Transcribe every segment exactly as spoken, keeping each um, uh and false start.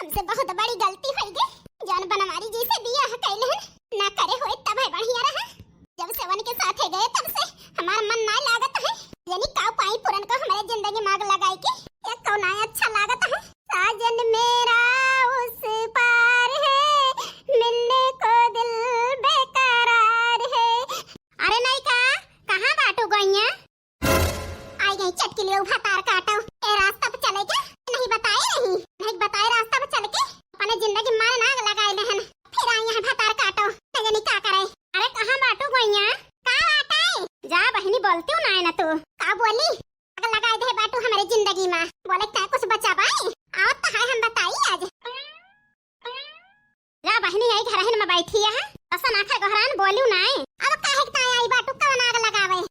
हमसे बहुत बड़ी गलती होइ गई। जौन बनवारी जी से बियाह कइले हन, ना करे होइत तब है बढ़िया रहा। जब से उनके साथे गए तब से हमार मन ना लागत है। यानी काउ पाई पुरनकउ हमरे जिंदगी में आग लगाई के, या कउ ना अच्छा लागत है। साजन मेरा उस पार है, मिलने को दिल बेकरार है। अरे नहीं का, कहाँ बाटू गोइया? आई गई चटकिलिया भतार काटो। ए रास्ता पे चले क्या? नहीं बताए नहीं। नहीं बताए रास्ता पे चल के अपने जिंदगी मारे ना आग लगाए लेहन। फिर आई यहाँ भतार काटो। न जानी का करे। अरे कहाँ बाटू गोइया? का बात है? जा बहिनी बोलती हूँ ना, ना तू। का बोली? आग लगाए दे बाटू हमरे जिंदगी में। बोले क्या कुछ बचा बाई? आवत तो है हम बताई आज। जा बहिनी, आई घरहिन में बैठी है, असन आँखा गोहरान बोलू नाय। अब काहे के ताई आई बाटू कवन आग लगावे?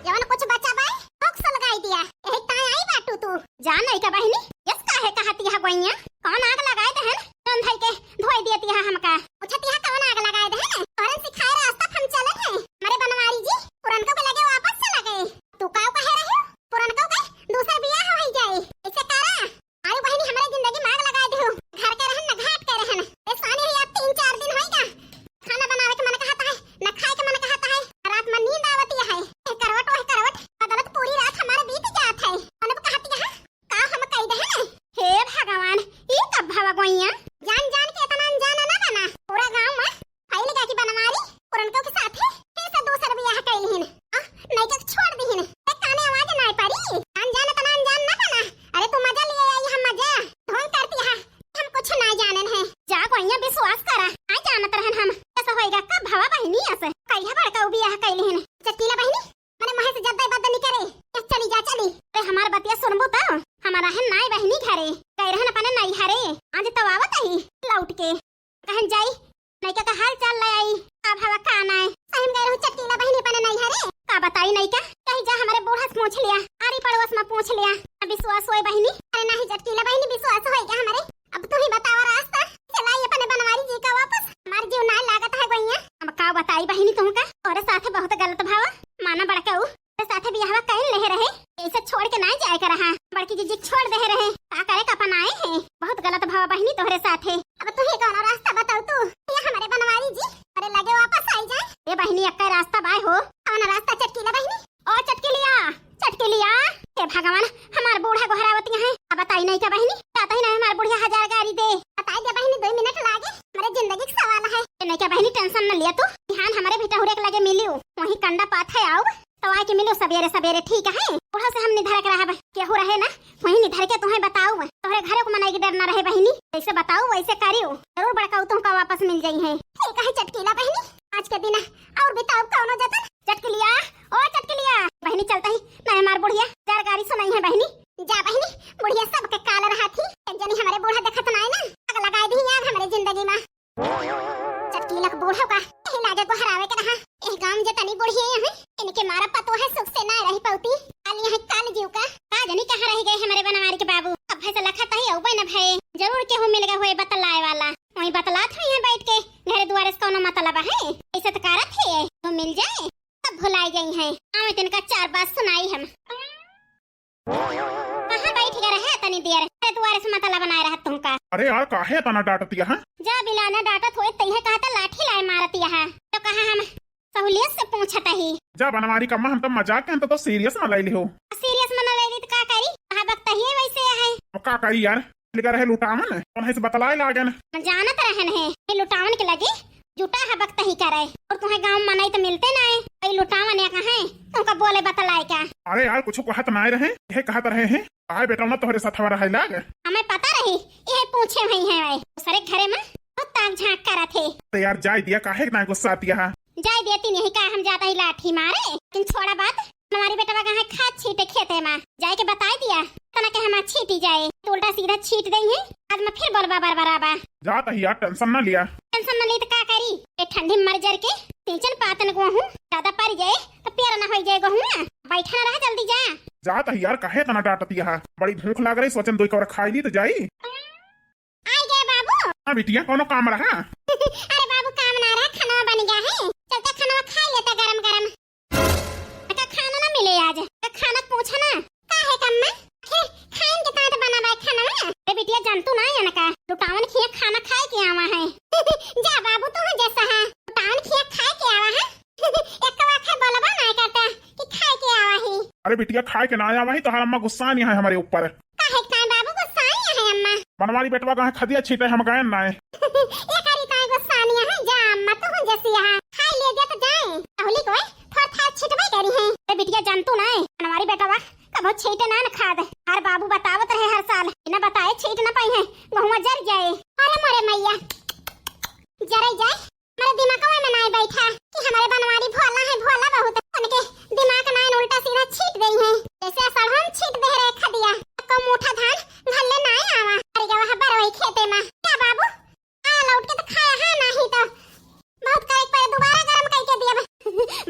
जवन कुछ बचा बाय, ओक सुलगाई दिया। यही ताई आई बाटू तू। जा नहीं का बहिनी, यस काहे कहती है गोइया? कौन आग लगाए दहन? जौन धई के धोई देती है हमका। पूछती है कौन आग लगाए दहन? तोरन सिखाए रास्ता हम चले हैं। हमारे बनवारी जी, पुरनको के लगे वापस चला गए। तू का कहे रहे? पुरनको के दूसर बियाह हो जाए। ऐसे करा। अरे बहिनी, हमरे जिंदगी में आग लगाए देहु। घर के रहन न घाट के रहन। ए सानी है, अब तीन चार दिन होइगा। खाना बनावे के मन कहत है, न खाए के मन कहत है। रात में नींद आवती है। ए करवट, वह करवट, बदलत पूरी रात हमारे बीत जात है। अनब कहती है, का हम कई दे हैं? हे भगवान, ई कब भवा गोइया? जान जान के इतना अनजान ना बना। पूरा गांव में फैल गया कि बनवारी पुरनको के साथे फिर से दूसर बियाह कैलिहिन। आ, नैका के छोड़ दिहिन। ए, काने आवाज नाय पड़ी। अनजान इतना अनजान ना बना। अरे तू मजा लिए आई, हम मजा। ढोंग करती है। हम कुछ ना जानन है। जा गोइया विश्वास करा। आ जानत रहन हम। ऐसा होएगा कब भवा बहिनी ऐसे? कहिया बड़का बियाह कैलिहिन। चटकीला बहिनी, मने महे से जद्दा बद्दा निकरे। ए, चली जा, चली। अरे हमार बतिया सुनबू तो? हमारा है नाय बहिनी घरे। गए रहन अपने नैहरे। आज तब आवत ही लौट के। कहन जाई, नैका का हाल चाल ले आई। का भवा का नाय? सही में गए रहू चटकीला बहिनी अपने नैहरे। का बताई नैका? कही जा हमरे बूढ़ा से पूछ लिया, आरी पड़ोस में पूछ लिया। अब विश्वास होए बहिनी? अरे नहीं चटकीला बहिनी, विश्वास होए क्या हमरे? अब तू ही बतावा रास्ता। चलाई अपने बनवारी जी का वापस। हमार जीव ना लागत है गोइया। अब का बताई बहिनी तुमका? तोरे साथे बहुत गलत भवा। माना बड़का उ तोरे साथे बियाहवा कइल लेहे रहे। ऐसे छोड़ के ना जाए के रहा। बड़की जीजी छोड़ दे रहे। का करे का अपन आए हैं। बहुत गलत भवा बहिनी तोहरे साथे। अब तू ही कौन रास्ता बताऊ तू? या हमारे बनवारी जी, अरे लगे वापस आई जाए। ए बहिनी, अक्का रास्ता बाय हो। कौन रास्ता चटकीला बहिनी? ओ चटकिलिया, चटकिलिया। हे भगवान, हमार बूढ़ा गोहरावती है। अब बताई नैका बहिनी, कहता ही नहीं हमार बुढ़िया हजार गारी दे। बताई दे बहिनी, दो मिनट लागे, हमारे जिंदगी के सवाल है। ए नैका बहिनी, tension न लिया तू, बिहान हमारे भिटहुरे के लगे मिलियो, वहीं कंडा पाथे आउब, तो आके मिलो सबेरे सबेरे, ठीक है? बूढ़ा से हम निधर के रहब, केहू रहे ना, वहीं निधर के तुम्हें बताउब, तोहरे घरे को मनाई के डर ना रहे बहिनी, जैसे बताउब वैसे करियो, जरूर बड़का तुमका वापस मिल जाई है। ठीक है चटकीला बहिनी, आज के दिन और बिताउब कौनो जतन। चटकिलिया, ओ चटकिलिया, बहिनी चलता ही, ना हमार बुढ़िया चार गारी सुनाई है बहिनी। जा बहिनी, बुढ़िया सबके काल रहा थी, एक जनी हमारे बूढ़ा देखत ना है ना, आग लगाए दी आग हमारे जिंदगी में। चटकीला के बूढ़ा का यही लागे गोहरावे के रहा। ए गांव जे तनी बुढ़िया है, इनके मारा पतो है सुख से ना रह पौती। काल यहाँ काल जीव का, का जनी कहाँ रह गए हमारे बनवारी के बाबू। अब भैंस लखत ही औबे न भए, जरूर केहू मिल गए हुए बतलाए वाला। वहीं बतलात हुई है बैठ के, घर दुआरे से कौनो मतलब है? ऐसे तो करत है, तो मिल जाए, तब भुलाई गई है। आवे तिनका चार बात सुनाई हम। कहाँ बैठ गए रहे तनी देर? घर दुआरे से मतलब बनाए रहत तुमका। अरे यार, काहे इतना डांटतिया है? जा बिलाना डांटत होए, तैहे कहता लाठी लाए मारतिया है। तो कहा हम सहूलियत से पूछत ही। जा बनवारी कम्मा, हम तो मजाक के, हम तो, तो serious में ले लिहो। Serious में न ले ली तो का करी? कहा बकता ही वैसे है। अब का करी यार? लगा रहे लुटावन, कौन है से बतलाए लागन। जानत रहन है, ये लुटावन के लगे जुटा है बकता ही करे। और तुम्हें गांव में नहीं तो मिलते ना है, ये लुटावन या कहाँ है? तुमका बोले बतलाए क्या? अरे यार, कुछ कहत ना रहे, यह कहत रहे हैं, आए बेटा ना तोहरे साथ हमारा है लाग। हमें पता रही, यह पूछे हुई है भाई। दूसरे घरे में बहुत ताक झांक करा थे। तो यार जाए दिया, काहे इतना गुस्सा आती है? जाए दिया तीन यही का हम जाता ही लाठी मारे, लेकिन छोड़ा बात, हमारी बेटवा कहाँ खाद छीटे खेते में, जाए के बताए दिया, तना के हमार छीटी जाए, तो उल्टा सीधा छीट देई है, आज मैं फिर बोलबा बरबराबा। जात ही यार, tension ना लिया। Tension ना ली तो का करी, ए ठंडी में मर जर के, सींचन पातन गोहूँ, ज्यादा पड़ जाए, तो प्यारा ना होई जाए गोहूँ ना, बैठा ना रहा, जल्दी जा। जात ही यार, काहे इतना डांटती है, बड़ी भूख लाग रही, सोचन दो कवर खाई ली तो जाई। आई गए बाबू। हाँ बिटिया, कौनो काम रहा? अरे बाबू, काम ना रहा, खाना बन गया है, चलता खाना खा लेता गरम गरम। का खाना ना मिले आज? का खाना पूछा ना? का है कम्मा? आखिर खाइन के तात बना बा खाना? अरे बिटिया जानतू ना इनका, लुटावन खिया खाना खाए के आवा है। जा बाबू, तू जैसा है, लुटावन खिया खाए के आवा है। एक वाखे बोलबा ना करता कि खाए के आवा ही। अरे बिटिया, खाए के ना आवा ही, तोहार अम्मा गुस्सा नहीं है हमारे ऊपर। काहे के ताई बाबू गुस्सा नहीं है अम्मा? बनवारी बेटवा कहाँ खदिया छीटे, हम गए ना। ये करी ताई गुस्सा नहीं है, जा अम्मा, तू जैसी है, खाई ले दे तो जाए। अहुली को थोड़ा था छिटबे करी है। अरे बिटिया जानतू ना, बनवारी बेटवा कबो छीटे ना न खाद। हर बाबू बतावत रहे हर साल, बिना बताए छीट न पाई है, गहुआ जर जाए। अरे मोरे मैया, जरे जाए, हमारे दिमाग में ना बैठा कि हमारे बनवारी भोला है, भोला बहुत। उनके दिमाग ना उल्टा सीधा छीट गई है, जैसे असड़हन छीट दे रहे खदिया। को मूठा धान घर ले ना आवा, अरे गवा बरवई खेते में। क्या बाबू, आ लौट के तो खाया है, नहीं तो बहुत करे पर दोबारा गरम करके दिया।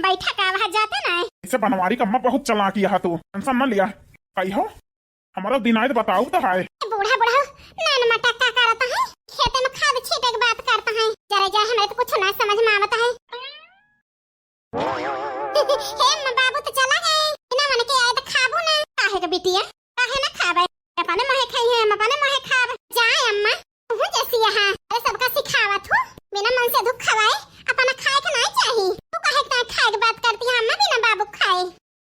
बैठा का वहाँ जाते ना है। इसे बनवारी का अम्मा बहुत चालाक यहाँ तू, टेंशन न लिया। कही हो, हमारा दिनायत बताऊ तो है। बूढ़ा बूढ़ा नान मटक्का करता है, खेते में खाद छीटे के बात करता है। जरा जा, हमें तो कुछ ना समझ में आवता है। हे अम्मा, बाबू तो चला गए, बिना मन के आए तो खाबू ना। काहे के बिटिया, काहे ना खाबे? अपने मोहे खाई है, हम अपने मोहे खाब। जाए अम्मा, तू जैसी यहाँ, अरे सबका सिखावत हो, बिना मन से दुख खवाए, अपना खाए के नहीं चाही। तू काहे के खाए के बात करती है अम्मा, बिना बाबू खाए?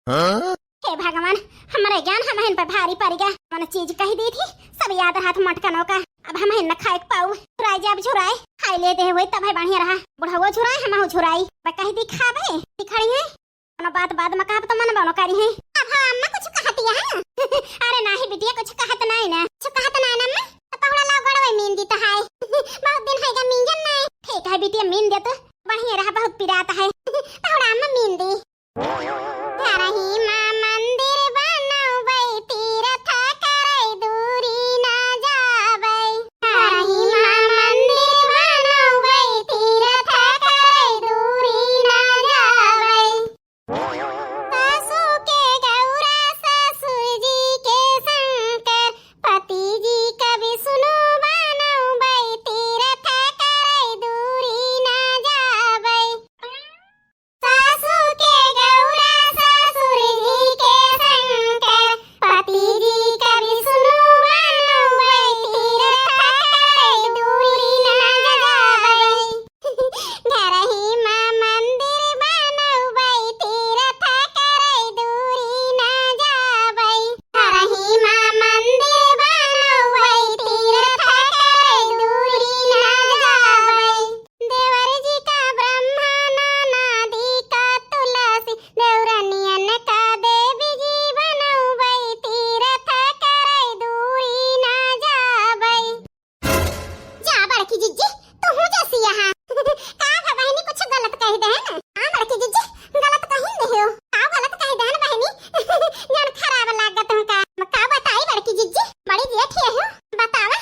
हाँ? हे भगवान, हमरे ज्ञान हमहिन पे भारी पड़ गया। मन चीज कही दी थी, सब याद रहा था मटकनों का। अब हमहिन न खाए के पाऊ। झुराए जाब झुराए, खाई ले दे हुए तब है बढ़िया रहा। बुढ़ाओ झुराए, हमहू झुराई। मैं कही दी खाबे, दिखड़ी है। कोनो बात बाद में कहब तो मन बनो करी है। अब हाँ अम्मा कुछ कहती है? अरे नाही बिटिया, कुछ कहत नहीं ना, कुछ कहत नहीं ना अम्मा। तो पहुड़ा लाओ गड़वे मीन दी तो है। बहुत दिन है गा मीन जन नहीं। ठीक है बिटिया, मीन दे तो बढ़िया रहा, बहुत पिरात है। पहुड़ा अम्मा मीन दी। घरही मा मंदिर बनउबै, तीरथ करै दूरी ना जाबै। घरही मा मंदिर बनउबै, तीरथ करै दूरी ना जाबै। सासू के गौरा ससुर जी के शंकर, पति जी के विष्णु बनउबै, तीरथ करै दूरी ना जाबै। सासू के गौरा ससुर जी के शंकर, पति जी के विष्णु बनउबै, तीरथ करै दूरी ना जाबै। घरही मा मंदिर बनउबै, तीरथ करै दूरी ना जाबै। घरही मा मंदिर बनउबै, तीरथ करै दूरी ना जाबै। देवर जी का ब्रह्मा, ननदी का तुलसी, देवरनियन का देवी जी बनउबै, तीरथ करै दूरी ना जाबै। जा बड़की जिज्जी, तू हूँ जैसी यहाँ। का भा बहिनी कुछ गलत कही देहन? हाँ बड़की जिज्जी, गलत कही देहो। का गलत कही देहन बहिनी? जौन खराब लागत तुमका। का बताई बड़की जिज्जी, बड़ी जेठ है हो। बतावा,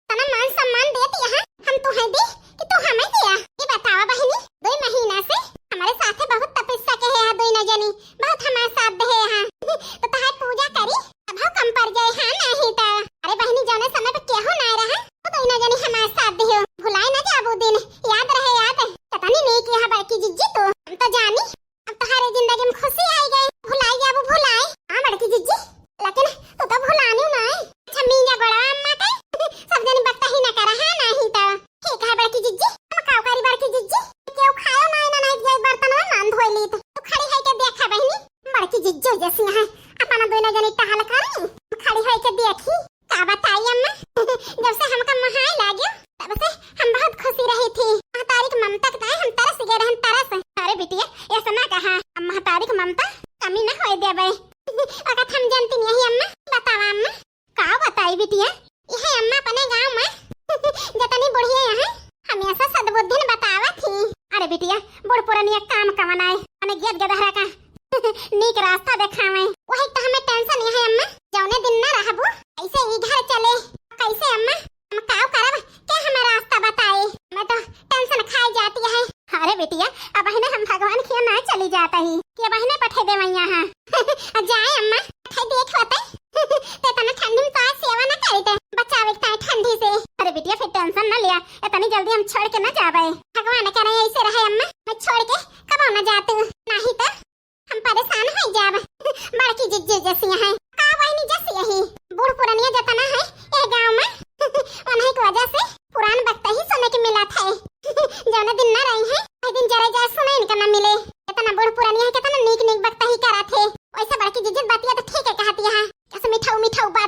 तना मान सम्मान देत यहाँ हम तुहैं दी कि तू हमें दिया? ये बतावा बहिनी, दुई महीना से हमरे साथे बहुत तपस्या के है यहाँ दुई न जनी, बहुत हमारे साथ दे है यहाँ। तो तहार पूजा करी, तब हम कम पड़ जाए, हाँ नहीं तो। अरे बहिनी, जौने समय पे केहू ना रहा, तो दुई न जनी हमारे साथ दे हो। भुलाए ना जाबू दिन, याद रहे याद। पता नहीं नहीं किया बड़की जिज्जी तू, हम तो जानी अब तोहरे जिंदगी में खुशी आई गई, भुलाई जाबू भुलाई। हाँ बड़की जिज्जी, लेकिन तू तो भुलानी नहीं। अच्छा मींजा गोड़वा अम्मा के, सब जनी बकता ही ना करा है नहीं तो। ठीक है बड़की जिज्जी, हम काव करी बड़की जिज्जी, केहू खायो नहीं ना, नहीं जाई बर्तन में मान धोई ली तो। तू खड़ी है के देखा बहिनी, बड़की जिज्जी जैसी है, अपना दोनों जनी टहल करी, खड़ी है के देखी। का बताई अम्मा, जब से हमका मोहाए लाग्यो, तब से हम बहुत खुशी रही थी। महतारी के ममता के ताई हम तरस गए रहन, तरस। अरे बिटिया, ऐसा ना कहा, अब महतारी के ममता कमी ना होए देबे। अगर हम जानती नहीं अम्मा, बतावा अम्मा। का बताई बिटिया, यह अम्मा अपने गांव में जतनी बुढ़िया यहाँ हमेशा सद्बुद्धिन बतावा थी। अरे बिटिया, बूढ़ पुरनिया काम कवन आए, अपने गेद गदहरा का नीक रास्ता देखावे। वही तो हमें टेंशन यह है अम्मा, जौने दिन ना रहबू, कैसे ई घर चले, कैसे अम्मा, हम काव करब, के हमें रास्ता बताए? मैं तो टेंशन खाई जाती है। अरे बिटिया, अब अहिने हम भगवान खिया ना चली जाता ही कि अब अहिने पठे देवैया हाँ। आ जाए अम्मा, पठे देख होते ते तना ठंडी में तो आज सेवा ना करी ते बचावे के ताई ठंडी से। अरे बिटिया, फिर टेंशन ना लिया, इतनी जल्दी हम छोड़ के ना जावे। भगवान करे ऐसे रहे अम्मा, मैं छोड़ के कबो ना जातू, नहीं तो हम परेशान हो जाब। बड़की जिज्जी जैसी है, का बहिनी जैसी यही बूढ़ पुरनिया जतना है ये गांव में, उन्हीं की वजह से पुरान बकतही सुने के मिलत है। जौने दिन ना रही है, वही दिन जरे जाए सुने इनका ना मिले। कितना बूढ़ पुरानिया है, कितना नीक नीक बकतही करत है। वैसे बड़की जीजी बतिया तो ठीक है कहती है, कैसे मिठाऊ मिठाऊ बात